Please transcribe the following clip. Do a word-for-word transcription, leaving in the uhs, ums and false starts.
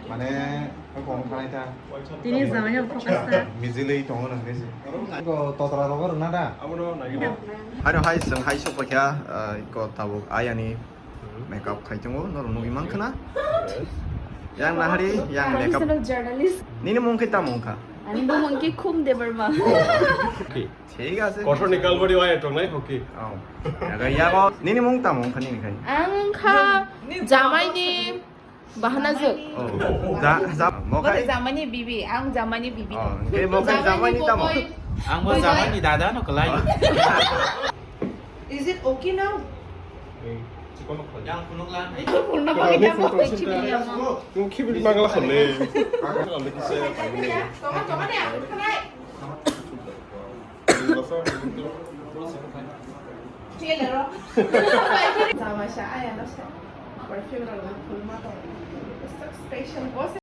Mane, kok wng khanai ta. Tini jamaino focus ta. Mijilwi tongo nang khe se. Ko totra rogo rwna da? Haro hai chwng hai sokpakha, ah, ko tabuk ayani makeup khai tongo, norok nugwi mankha na? Yang nahari, yang makeup. Professional journalist. Nini mung khe tamo wngkha? Ani bumung khe Khum Debbarma. Thik ase. Kothorni kalbari waya tongnai hoki. Oh. Yago, yago. Nini mung tamo wngkha nini khai? Ang wngkha jamaini bahana jwk. Oh. Ja, ja, mo khai? Jamaini bibi, ang jamaini bibi. Oh, hwnkhe mo khai jamaini tamo? Ang bo jamaini dada no kwlai. Is it okay now? Yang phunuk la. Itu phunuk la. Yang phunuk la. Yang phunuk la. Yang phunuk la. Tong, tong, ni, ang khwnai. Jamaisa, aya, no, perfume rok phulma tong. Special boss.